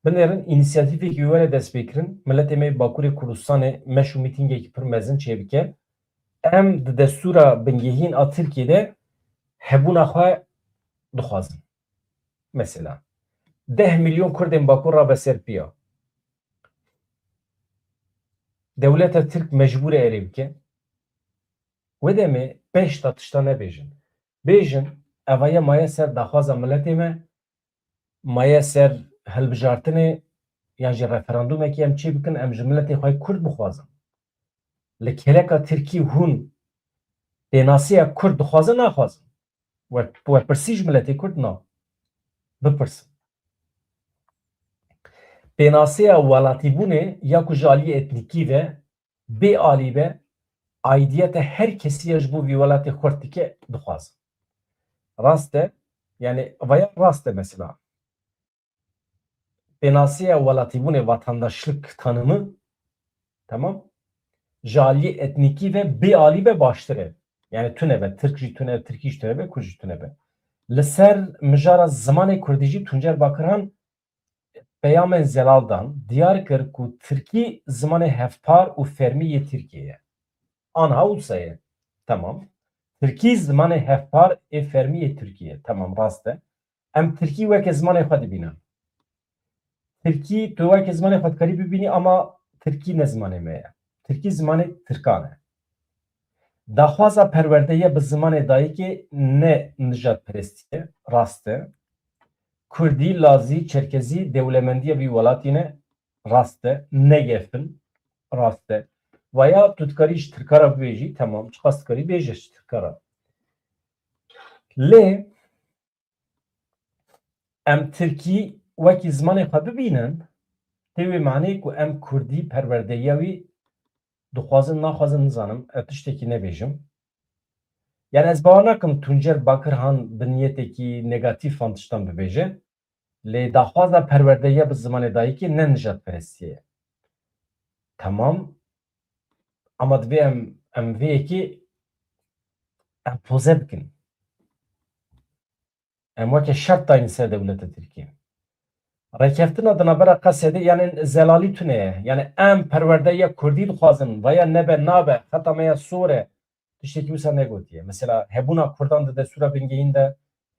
Binêrin, înîsiyatîfekî were destpêkirin, miletê me yê Bakurê Kurdistanê meş û mîtîngekî pir mezin çêbike. Em di destûra bingehîn a Tirkiyê de hebûna xwe dixwazin. Mesela, deh milyon Kurdên Bakur rabe ser piya. Dewleta Tirk mecbûr e erê bike. Wê demê pêş de tişta nebêjin. Bêjin, eva ye maye ser daxwaza miletê me, maye ser hilbijartinê yan jî referandûmekê em çê bikin, em ji miletê xwe yê Kurd bixwazin. Li kêleka Tirkî hûn pênasiya Kurd dixwazin, naxwazin? We, we pirsî ji miletê Kurd? Na. Bipirsin. Pênasiya welatîbûnê ya ku ji aliyê etnîkî ve bê alî be, aidiyeta her kesî ya ji bo vî welatê xurt dike, dixwazin. Rast e? Yani, vaya rast e mesela. Pênasiya welatîbûnê, vatandaşlık tanımı, tamam, ji aliyê etnîkî ve bê alî be baştir e. Yani tune be, Tirk jî tune, Tirkî jî tune be, Kurd jî tune be. Li ser mijara zimanê Kurdî jî Tuncer Bakirhan peyamên zelal dan, diyar kir ku Tirkî zimanê hevpar û fermî yê Tirkiyê ye. Anha wisa ye. Tamam. Tirkî zimanê hevpar ê fermî yê Tirkiyê ye. Tamam, rast e. Em Tirkî weke zimanê xwe dibînin. Tirkî tu weke zimanê xwe dikarî bibînî, ama Tirkî ne zimanê me ye. Tirkî zimanê Tirkan e. Daxwaza perwerdeye bi zimanê dayikê ne nijadperestî ye, rast e. Kurdî, Lazî, Çerkezî dewlemendiya vî welatî ne, rast e. Ne gef in, rast e. Vaya tu dikarî ji Tirka re bibêjî, temam, çiqas dikarî bêje ji Tirka re. Lê em Tirkî wekî zimanê xwe bibînin, tê wê maneyê ku em Kurdî perwerdeya wî dixwazin, naxwazin, nizanim, ez tiştekî nebêjim. Yani ez bawer nakim Tuncer Bakirhan bi niyetekî negatîf van tiştan bibêje, lê daxwaza perwerdeya bi zimanê dayikê ne nijadperestî ye. Temam, ama divê em, em vê yekê empoze bikin. Em weke şert dayîn ser dewleta Tirkiyê. Rêkeftina di navbera Qesedê, yani zelalî tune ye. Yani em perwerdeya Kurdî dixwazin, vaya nebe nabe, xeta me ya sor e. Tiştekî wisa negotiye. Mesela hebûna Kurdan di destûra bingehîn de,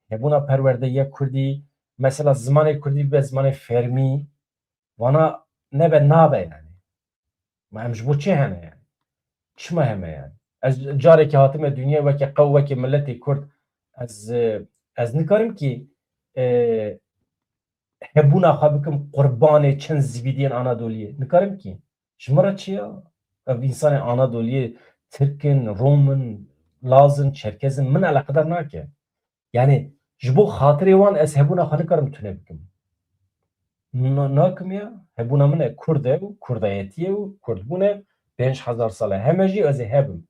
hebûna perwerdeya Kurdî, mesela zimanê Kurdî bibe zimanê fermî, vana nebe nabe yani. Ma em ji bo çi hene yani? Çima heme yani? Ez carekî hatime dinyayê weke qew, weke miletê Kurd, ez, e, ez nikarim ki, e, hebûna xwe bikim qurbanê çend zivîdiyên Anadoliyê. Nikarim ki. Ji min re çi ya? Ev însanê Anadoliyê Tirk in, Rom in, Laz in, Çerkez in, min eleqedar nake. Yani ji bo xatirê wan ez hebûna xwe nikarim tune bikim. Na-, nakim ya, hebûna min e, Kurd e û Kurdayetî ye û Kurdbûn e, pênc hezar sal e heme jî ez ê hebim.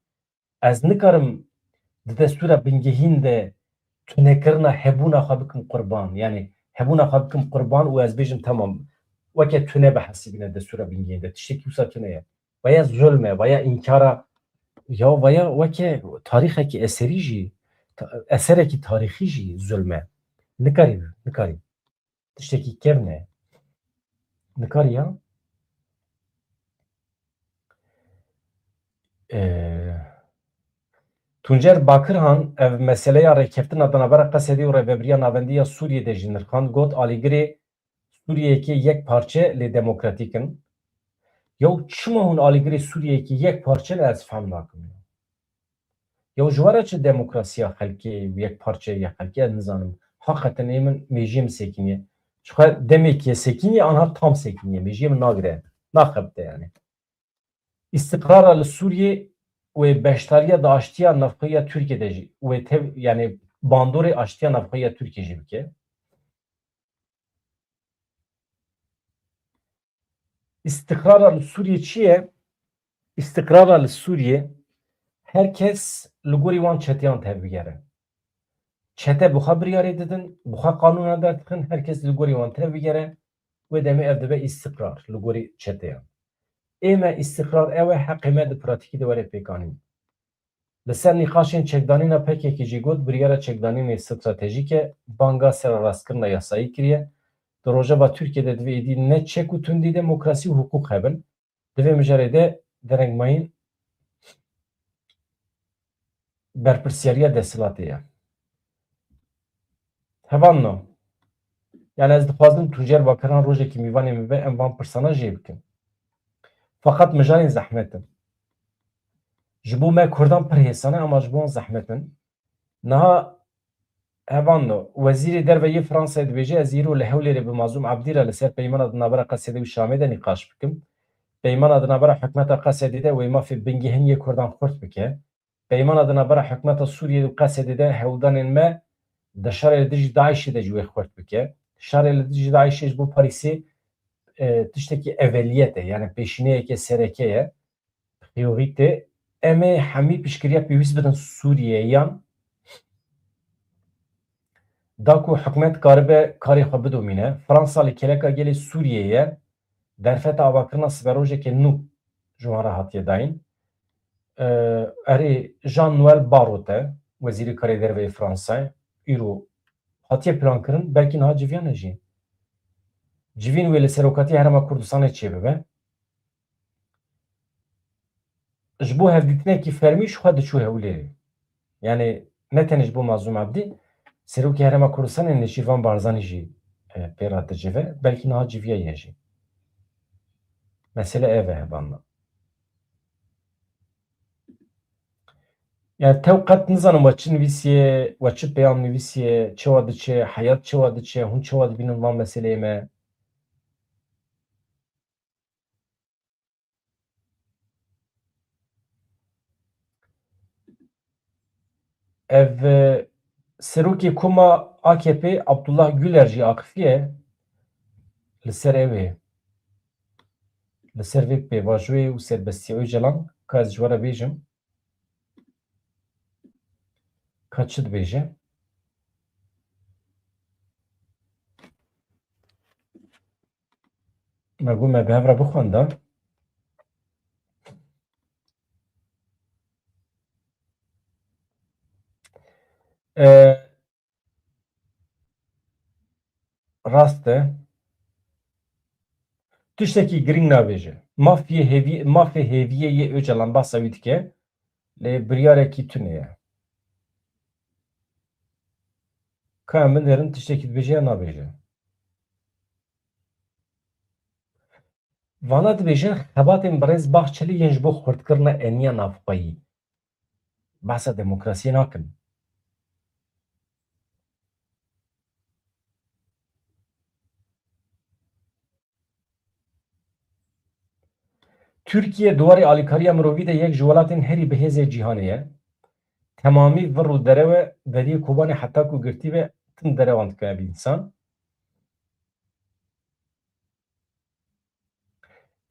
Ez nikarim di destûra bingehîn de tunekirina hebûna xwe bikim qurban. Yani hebûna xwe bikim qurban û ez bêjim temam, weke tune bihesibîne destûra bingehîn de. Tiştekî wisa tune ye. Vaya zulm e, vaya înkara, ya vaya weke tarîxekî eserî jî, ta-, eserekî tarîxî jî zulm e. Nikarî, nikarî. Tiştekî kevn e. Nikarî ya. Ee, Tuncer Bakirhan ev meseleya rêkeftina di navbera Qesedê û Rêveberiya Navendî ya Sûriyê de jî nirxand, got, alîgirê Sûriyeyekê yek parçe lê demokratîk in. Yaw çima hûn alîgirê Sûriyeyekê yek parçe ne, ez fehm nakim. Yaw ji we re çi demokrasiya xelkê û yek parçe ya xelkê, ez nizanim. Haqeten ê min mêjiyê min sekiniye. Çiqas demekê sekiniye, anha tam sekiniye. Mêjiyê min nagire. Naxebite yani. Îstiqrara li Sûriyê wê beşdariya di aştiya navxweya Tirkiyê de jî, wê tev-, yani bandorê aştiya navxweya Tirkiyê jî bike. Îstiqrara li Sûriyê çi ye? Îstiqrara li Sûriyê, her kes li gorî wan çeteyan tevbigere. Çete bi xwe biryarê didin, bi xwe qanûna derdixin, her kes li gorî wan tevbigere, wê demê ev dibe îstiqrar li gorî çeteyan. Ê me îstiqrar ew e, heqê me di pratîkî de were pêkanîn. Li ser nîqaşên çekdanîna P K K jî got, biryara çekdanînê stratejîk e, banga sererastkirina yasayî kiriye. Di rojeva Tirkiyê de divê êdî ne çek û tundî demokrasî û hiqûq hebin. Di vê mijarê de dereng mayîn berpirsyariya desthilatê ye. Hevalno, yani ez dixwazim Tuncer Bakiran rojekî mîvanê min be, em van pirsana jê bikin. Feqet mijarên zehmet in. Ji bo me Kurdan pir hêsan e, ama ji bo wan zehmet in. Niha hevalno, Wezîrê Derve yê Fransayê dibêje, ez îro li Hewlêrê bi Mazlûm Ebdî re li ser peymana di navbera Qesedê û Şamê de nîqaş bikim. Peymana di navbera hikûmeta Qesedê de wê mafê bingehîn yê Kurdan xurt bike. Peymana di navbera hikûmeta Sûriyê û Qesedê de hewldanên me di şerê li dijî DAIŞê de jî wê xurt bike. Şerê li dijî DAIŞê ji bo Parîsê, e, tiştekî eveliyet e, yani pêşîneyeke sereke ye. Priorîte, em ê hemî piştgiriya pêwîst bidin Sûriyeyan, da ku hikûmet karibe karê xwe bidomîne. Fransa li kêleka gelê Sûriyê ye, derfeta avakirina siberojeke nû ji wan re hatiye dayîn. Ee, erê, Jean-Noël Barrot e, Wezîrê Karê Derve yê Fransayê, îro hatiye plankirin, belkî niha civiya ne jî. Civîn wê li serokatiya Herêma Kurdistanê çêbibe. Ji bo hevdîtinekî fermî ji xwe diçû Hewlêrê. Yani ne tenê ji bo Mazlûm Ebdî, Serokê Herêma Kurdistanê Nêçîrvan Barzanî jî, e, pê re dicive, belkî niha civiya ye jî. Mesele ev e, hevalno. Yani tew qet nizanim we çi nivîsiye, we çi peyam nivîsiye, çawa diçe, heyat çawa diçe, hûn çawa dibînin van meseleyê me? Ev, e, serokê koma A K P Abdullah Güler jî axifiye li ser ew ê, li ser vê pêvajoyê û serbestiya Ocalan, ka ez ji we re bêjim. Ka çi dibêje? Me got me bi hev re bixwenda. E, Rast e. Tiştekî girîng nabêje. Mafê hêvî-, mafê hêviyê yê Ocalan behsa wî dike, lê biryarekî tune ye. Ka em binêrin tiştekî dibêje ya nabêje. Vana dibêjin xebatên birêz Bahçelî yên ji bo xurtkirina eniya navxweyî. Behsa demokrasiyê nakin. Tirkiye di warê alîkariya mirovî de yek ji welatên herî bihêz ê cîhanê ye. Temamî vir û derew e, deriyê Kobanê heta ku girtî be, tim derewan dike ev însan.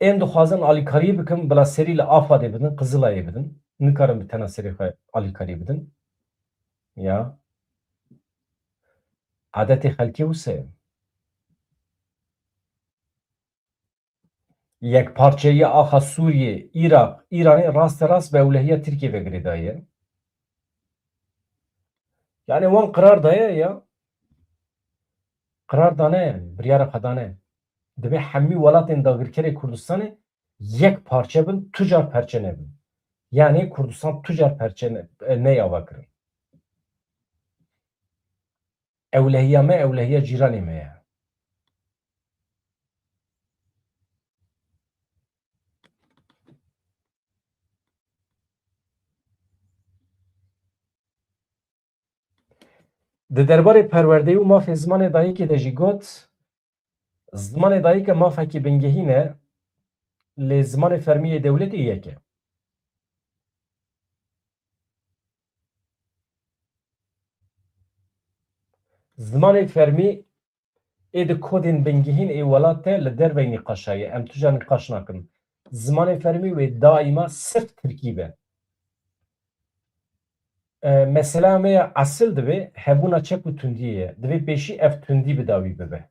Ên dixwazin alîkariyê bikin, bila serî li Afadê bidin, Qizilayê bidin. Nikarin bi tena serê xwe alîkariyê bidin. Ya. Adetê xelkê wisa ye. Yekparçeyiya axa Sûriyê, Iraq, Îranê raste rast bi ewlehiya Tirkiyê ve girêdayî ye. Yani wan qirar daye ya. Qirar dane yani, biryara xwe dane. Divê hemî welatên dagirkerê Kurdistanê yek parçe bin, tu car perçe nebin. Yani Kurdistan tu car perçe ne, e, neyê avakirin. Ewlehiya me, ewlehiya cîranê me ye. Di derbarê perwerdeyê û mafê zimanê dayikê de jî got, zimanê dayike mafekî bingehîn e, lê zimanê fermî yê dewletê yek e. Zimanê fermî ê di kodên bingehîn ê welat de li derveyî nîqaşa ye. Em tu car nîqaş nakin. Zimanê fermî wê daîma sirf tirkî be. E, mesela me ya esil divê hebûna çek û tundiyê ye. Divê pêşî ev tundî bi dawî bibe.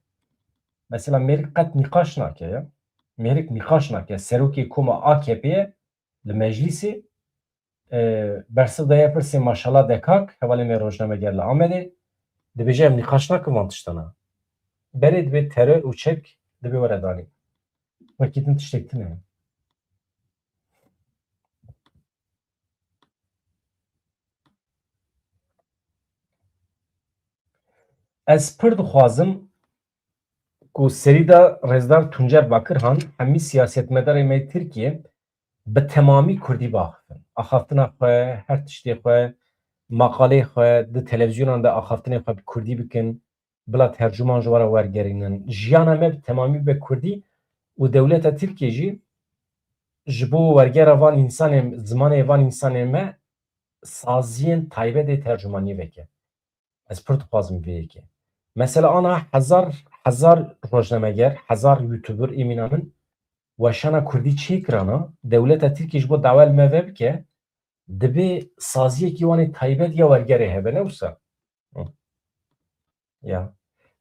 Mesela mêrik qet nîqaş nake ya. Mêrik nîqaş nake. Serokê koma A K P ye li meclîsê, e, bersiv daye pirsê Maşala Dekak, hevalê me rojnameger li Amedê, dibêje em nîqaş nakin van tiştana. berê dibê teror û çek dibê were danî. Wekî din tiştek tune ye. Ez pir dixwazim ku serî de Rêzdar Tuncer Bakirhan, hemî siyasetmedarê me yê Tirkiye bi temamî kurdî biaxifin. Axaftina xwe, her tiştê xwe, maqaleyê xwe di televîzyonan de axaftinê xwe bi kurdî bikin, bila tercuman ji we re wergerînin. Jiyana me bi temamî be kurdî û dewleta Tirkiye jî ji bo wergera van însanên, zimanê van însanên me saziyên taybet ê tercumaniyê veke. Ez pir dixwazim vê yekê. Mesela ana hezar, hezar rojnameger, hezar youtuber ê mîna min weşana kurdî çêkirana, dewleta Tirkiye ji bo dawa li me vebike, dibê saziyekî wan ê taybet ya wergerê hebe, ne wisa? Hı. Ya.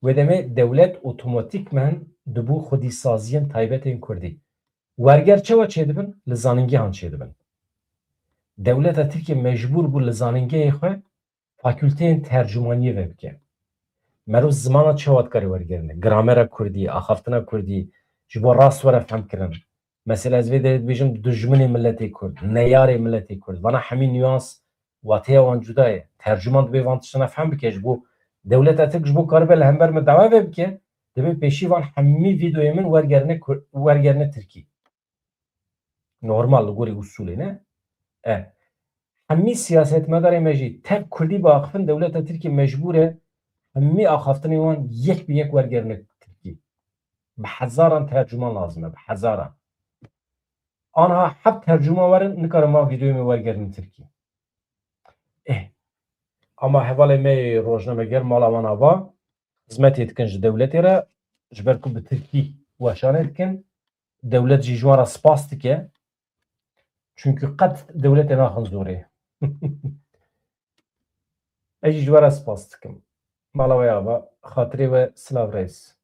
Wê demê dewlet otomatîkmen dibû xwedî saziyên taybetên kurdî. Werger çawa çêdibin? Li zanîngehan çêdibin. Dewleta Tirkiye mecbûr bû li zanîngehê xwe fakülteyên tercumaniyê vebike. Merov zimana çawa dikarî wergerîne? Gramera kurdî, axaftina kurdî, ji bo rast were fehmkirin. Mesela ez vê derê dibêjim, dijminê miletê kurd, neyarê miletê kurd. Vana hemî nüans, wateya wan cuda ye. Tercuman dibê van tiştana fehm bike. Ji bo dewleta Tirk ji bo karibe li hember me dawa vebike, dibê pêşî van hemî vîdeoyê min wergerine kur-, wergerine Tirkî. Normal li gorî usulê ne. E. Hemî siyasetmedarê me jî tev kurdî biaxifin, dewleta Tirkî mecbûr e hemî axaftinê wan yek bi yek wergerine Tirkî. Bi hezaran tercuman lazim e, bi hezaran. Anha heft tercuman werin, nikarin van vîdeoyê me wergerin Tirkî. Eh. Ama hevalê me yê rojnameger mala wan ava, xizmetê dikin ji dewletê re, ji ber ku bi tirkî weşanê dikin, dewlet jî ji wan re spas dike. Çunkî qet dewletê naxin zorê. Ez jî ji we re spas dikim. Mala we ava, xatirê we silav reis.